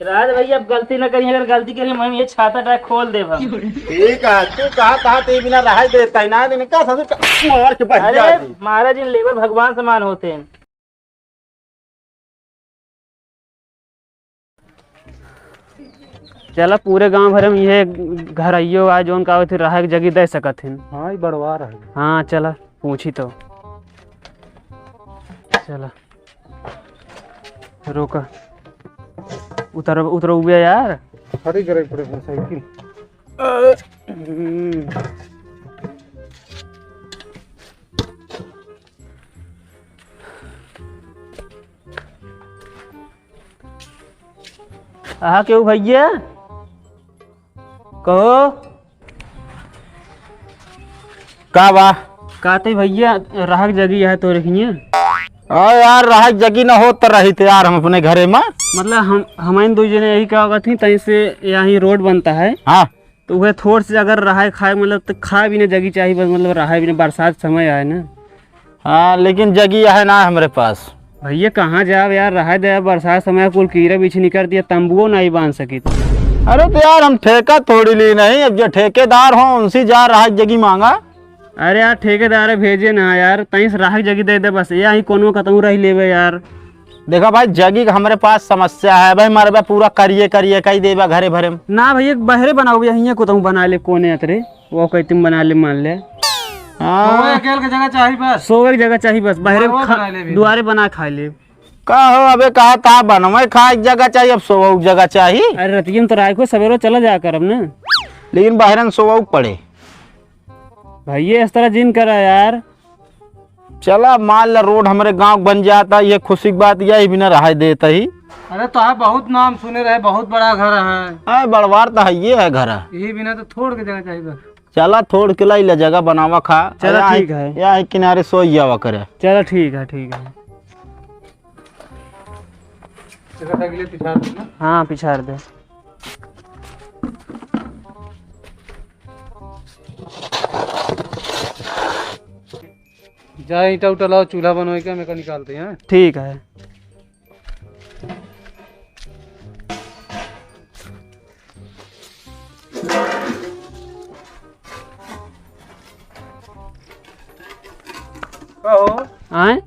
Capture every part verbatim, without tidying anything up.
राज भैया, अब गलती न करिहैं, अगर गलती करिहैं, हम ये छाता टाइप खोल देब हम। ठीक है, तू कहा, कहा ते बिना रहाई देता है ना, इनका ससुर का मार के बहिया अरे, दी। महाराज, इन लेबर भगवान समान होते हैं। चला, पूरे गांव भरे में ये घर आइयो आज, जौन का होते रहा एक जगह दे सकत हिन। हाँ, ये बड़वा रहे। हाँ, चला, पूछी तो। चला। रोका। उतर, उतर उबे यार। खड़ी करे पड़े अपने साइकिल। आहा, केहू भैया? कहो। का बा? का ते भैया, रहक जगी है तोरे हियां? अरे यार, रहक जगी न होत रही थे यार, हम अपने घरे में। मतलब हम, हमइन दो जने यही का कहत ही, तहीं से यहीं रोड बनता है। हाँ। तो वह थोड़ से अगर रहाय खाए, मतलब, तो खाए भी ना जगी चाहिए, बस, मतलब, रहाय भी ना, बरसात समय आए ना। हाँ, लेकिन जगी है ना हमरे पास। भैया, कहाँ जाब यार, रहाय दे, बरसात समय कुल कीड़ा बिच्छी निकर दिया, तंबुओ नहीं बांध सकी। अरे तो यार, हम ठेका थोड़ी ली नहीं, अब जो ठेकेदार हों, उनसे जा रहा जगी मांगा। अरे यार, ठेकेदार भेजे ना यार, तहीं से रहा जगी दे दे बस, यहीं कोनो कतहूँ रह लेबे यार। देखा भाई, जगी के हमरे पास समस्या है भाई, मरबे पूरा करिए करिए कई देबा घरे भरे में। ना भैया, बहरे बनाओ भैया, हियाँ को तुम बना ले, कोने अतरे, वो कहते बना ले, मान ले। हाँ। सोए अकेल के जगह चाही बस। सोए के जगह चाही बस, बहरे दुआरे खा-, बना ले भी। दुआरे बना खा ले। का हो, अबे कहा था बनवे खाए के जगह चाही, अब सोवे के जगह चाही। अरे रतिया में तो राय को सवेरे चला जाया करब ना। लेकिन बहरन सोवे के पड़े। भैया, इस तरह जिन करा यार। चला, मान ला, रोड हमरे गांव के बन जाता, ये खुशी की बात, यही बिना रहाई देता ही। अरे, तोहार बहुत नाम सुने रहे, बहुत बड़ा घर है। हाँ, बड़वार तो है, ये है घर। यही बिना तो थोड़ के जगह चाहिए बस। चला, थोड़ के लाई ले, जगह बनावा खा। चला, या ठीक है। या है किनारे सोई जावा करे। चला, ठीक है, ठीक है। चला, अगले पिछाड़ दे ना। हाँ, पिछाड़ दे। जा ईंटा उटा लाओ, चूल्हा बनवाई के हमें का निकालते हैं। ठीक है। का हो? आए?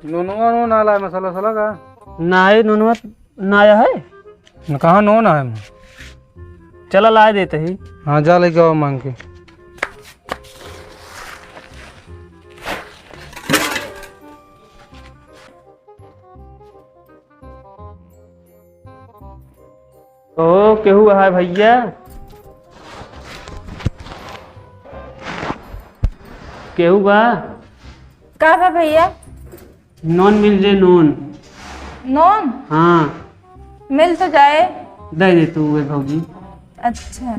नूनवा नून ना लाए, मसाला वसाला का? ना है, नूनवा ना आया है। न कहाँ नून आए? चला, लाए देते ही। हाँ, जा लेके आओ मांग के। ओ, केहू है भैया? केहू बा? का बा भैया? नून मिल जाए, नून। नून? हाँ। मिल तो जाए। दे दे तू, वे भौजी। अच्छा।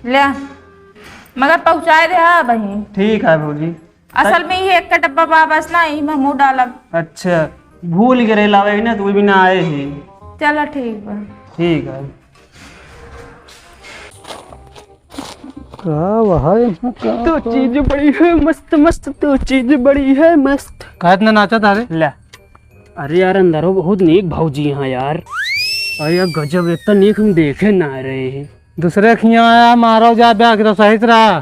ले, मगर पहुँचाए दे, हाँ, बहिन। ठीक है भौजी। असल में ये एक डब्बा बा बस ना, यही में हमहू डालब। अच्छा, भूल गए रहे लावे के ना, तू भी ना आए ही। चला ठीक बा। ठीक है। का वहा यहाँ का तो बा? चीज बड़ी है मस्त मस्त, तो चीज बड़ी है मस्त। का इतना नाचा था रे? ले। अरे यार, अंदरो बहुत नीक भौजी हैं यार। अरे यार, गजब, इतना नीक हम देखे ना रहे हैं। दूसरे खिया आया, मारो जा, ब्याह के तो सहित रहा।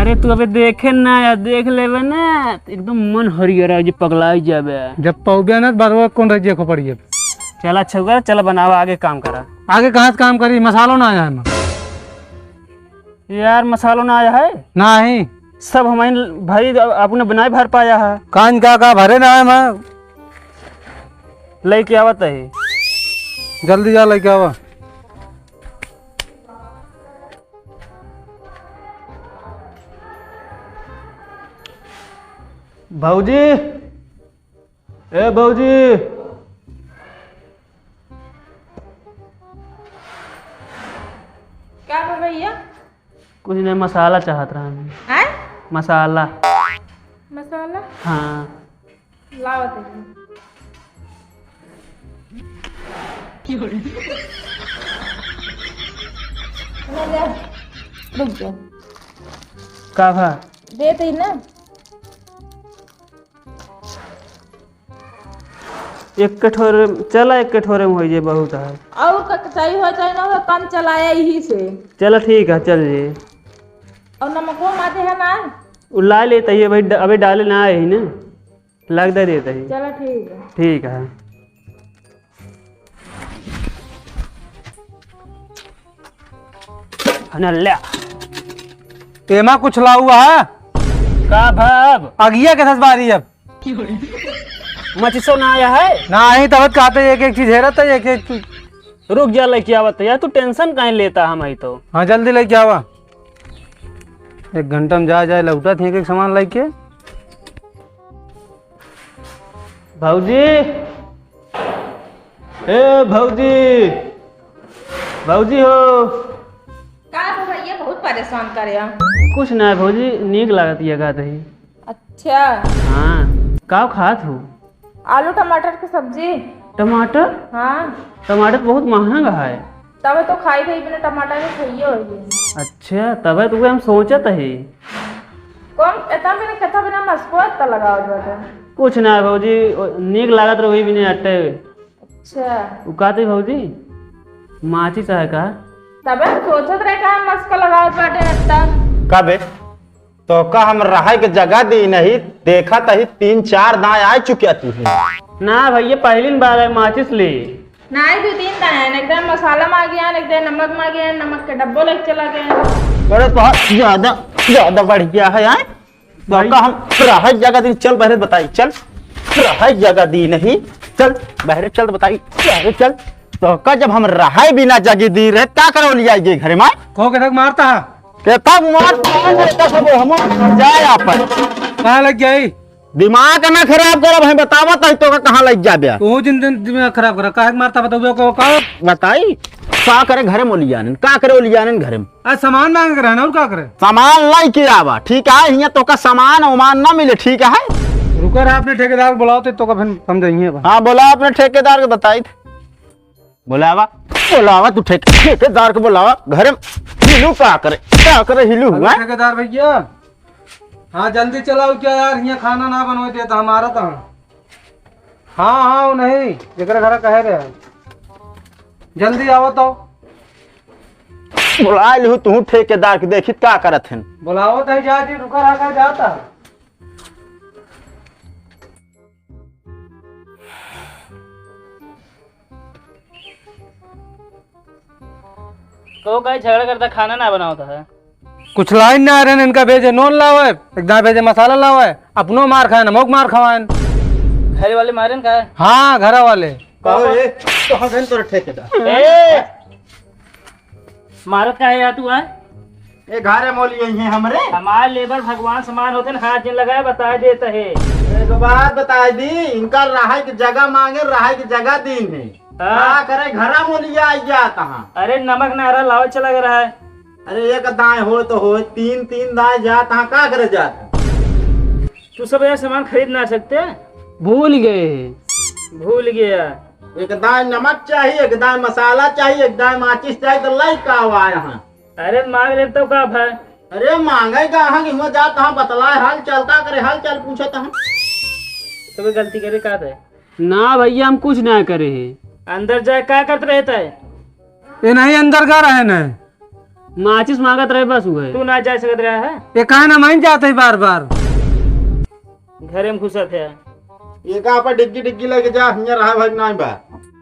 अरे तू अबे देखे ना यार, देख लेबे ना, एकदम मन हरियर है, जे पगलाई जाबे। जब पौबे ना, तो बरवा कौन रह जे को पड़ी अब। चल अच्छा हुआ, चल बनावा, आगे काम करा। आगे कहाँ से काम करी, मसालो ना आया है। यार, मसालो ना आया है? नहीं। सब हमारे भाई अपने बनाए भर पाया है। कान का का भरे ना है मैं। लेके आवत है। जल्दी जा, लेके आवा। भौजी, ए भौजी। का बा भैया? कुछ नहीं, मसाला चाहत रहन। आय? मसाला। मसाला? हाँ। लावत है। रुक जा। का भा? दे दे ना। एक कठोरे, चला, एक कठोरे में होइ जाए, बहुत है। और क-, चाही हो चाहे ना हो, कम चलाया यही से। चला, ठीक है, चल जे। और नमको माते है ना? उ ला लेते ही, अभी ड-, अभी डाले ना आए ही ना, लग दे देते ही। चला, ठीक है। ठीक है। हनल्या। एमा कुछ लावा है? का भाव? अगिया के सस बारी अब। मचिसो ना आया है? ना आई, तब कहते एक एक चीज हेरत है, एक एक चीज। रुक जा, लेके आवत है यार, तू tension काहे लेता, हम आई तो। हाँ, जल्दी लेके आवा। एक घंटा में जा जाए, लौटत ही एक एक सामान लेके। भौजी, ए भौजी, भौजी हो। का हो भैया, बहुत परेशान करे हो। कुछ ना भौजी, नीक लागत ये गात ही। अच्छा। हाँ, का खात हो? आलू टमाटर की सब्जी। टमाटर? हाँ। टमाटर बहुत महंगा है। तबे तो खाई गई, बिना टमाटर के खाइए होइए। अच्छा, तबे तो हम सोचत ही। कौन एतना बिना, केतना बिना मस्को एतना लगावत बाटे? कुछ ना भौजी, ओ, नीक लागत रही बिना अट्टे। अच्छा। उ कहते भौजी, माचिस है का? तबे सोचत रहे का मस्को लगावत बाटे एतना। का बे? तोका हम रहै के जगह दी नहीं, देखत ही तीन चार दाएँ आ चुकिया तू ही। ना भैया, पहली बार है माचिस ली। नाहीं, दो तीन दाएँ हैं, एकदम मसाला माँगे हैं, एकदम नमक माँगे हैं, नमक के डब्बो लेके चला गए हैं। अरे बहुत ज्यादा, ज्यादा बढ़ गया है, आए? तोका हम रहै जगह दी, चल बहरे बताई, चल। रहै जगह दी नहीं, चल बहरे चल बताई, बहरे चल। तोका जब हम रहै बिना जगह दी रहे, का करो लिया ये घरे में? को के तक मारता है? केतक मार, केतक सब हम जाए आपन। कहाँ लग गई? दिमाग ना खराब करब, हम बतावत है तोका कहाँ लग जाबे। तू जिन दिन दिमाग खराब करा, काहे के मारता बताओ को, का? बताई, का करे घरे में ओलियानन, का करे ओलियानन घरे में? आ, सामान माँगे के रहे ना, और का करे? सामान लेके आवा, ठीक है? हियाँ तोका सामान उमान ना मिले, ठीक है? रुका रहा, अपने ठेकेदार को बुलाओ तो तोका फिर समझाइए बा। हाँ, बोला अपने ठेकेदार को बताई। बोलावा, बोलावा, तू ठेक-, ठेकेदार को बोलावा, घरे में हिलू का करे, का करे हिलू हेलो, हुआ? ठेकेदार भैया, हाँ, जल्दी चलाओ क्या यार, हियाँ खाना ना बनवे देता हमारा तो। हाँ, हाँ, वो नहीं, जेकरे घरे कहे रहे, जल्दी आवो तो। बुला लिहू तू ठेकेदार के, देखित का करत हन। बुलावत है जा जी, रुका रहा कर जाता। तो कहीं झगड़ा करता, खाना ना बनावता है। कुछ लाइन ना आ रहे, इनका भेजे नून लावे, एक दाएँ भेजे मसाला लावे, अपनो मार खाए, हमोक मार खवाए। घर वाले मारे न का? हाँ, घर वाले। कहो ए, कहाँ गए तोर ठेकेदार? ए, मारत का है यार तू, हैं? ए, घरे मोली यही है हमरे। हमार लेबर भगवान समान होते न, हाथ जिन लगाए, बता देत है। एक बात बताई दी, इनका रहै के जगह माँगे, रहै के जगह दीन है। हाँ। का करे, घरा मोलिया आई जात हाँ। अरे, नमक नारा लावे चला गया है। अरे, एक दाएँ हो तो हो, तीन, तीन दाएँ जात हाँ, का करे जात हाँ? तू सब यार सामान खरीद ना सकते? भूल गए। भूल गया। एक दाएँ नमक चाहिए, एक दाएँ मसाला चाहिए, एक दाएँ माचिस चाहिए, तो लाई का आवा यहाँ? अरे माँग ले तो का भाई? अरे माँगे का हाँ कि हुआ जात हाँ बतलाए हाल चाल का करे, हाल चाल पूछत हाँ। तो कोई गलती करे का थे? ना भैया, हम कुछ ना करे हैं। अंदर जाए का करत रहता है? ये नहीं अंदर का रहे न। माचिस माँगत रहे बस हुए। तू ना जा सकत रहा है? ये काहे ना मान जाते हैं बार बार? घरे में घुसत है। ये का पर डिग्गी डिग्गी लेके जा, हियाँ रहा भाई नाहीं बा।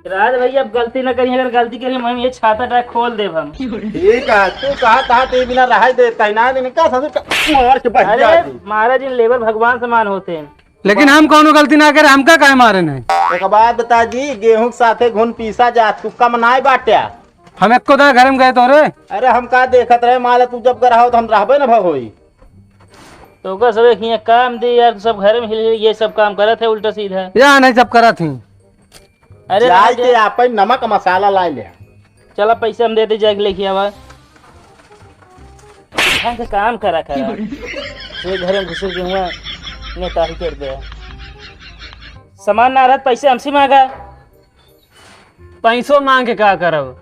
राज भैया, अब गलती ना करी, अगर गलती करी, हम ये छाता टाइप खोल देब हम। ठीक है, तू कहा था, ते बिना रहाई देता है ना, दिन का ससुर का मार के बह अरे, जाती। महाराज, इन लेबर भगवान समान होते हैं। लेकिन हम कौनो गलती ना करे, हमका काहे मारे नहीं? एक बात बता जी, गेहूं के साथे घुन पीसा जात, तू कम नाय बाट्या। हम एको दाएं घर में गए तो रे। अरे, हम का देखत रहे, माला तू जब घर आओ तो हम रहबे न भगोई। तो ओकर सब एक हियां काम दे यार, सब घर में हिल हिल ये सब काम करत है उल्टा सीधा। या नहीं सब करत ही। अरे जाए राजे। के आपन नमक मसाला लाए ले। चला पैसा हम देते जाके लेके आवा। ढंग से काम करा करा। ये घर में घुसर के हुआ नेताही कर दे। सामान ना रहत पैसे हमसे मांगा। पैसो मांग के का करब?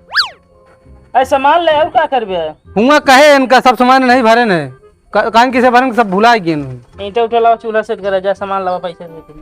अरे सामान ले और का करबे? हुआ कहे इनका सब सामान नहीं भरे ने। का-, कान किसे भरन, सब भुला गए हैं। ईंटा उठा लावा, चूल्हा सेट करा, जा सामान लावा, पैसा दे तुम।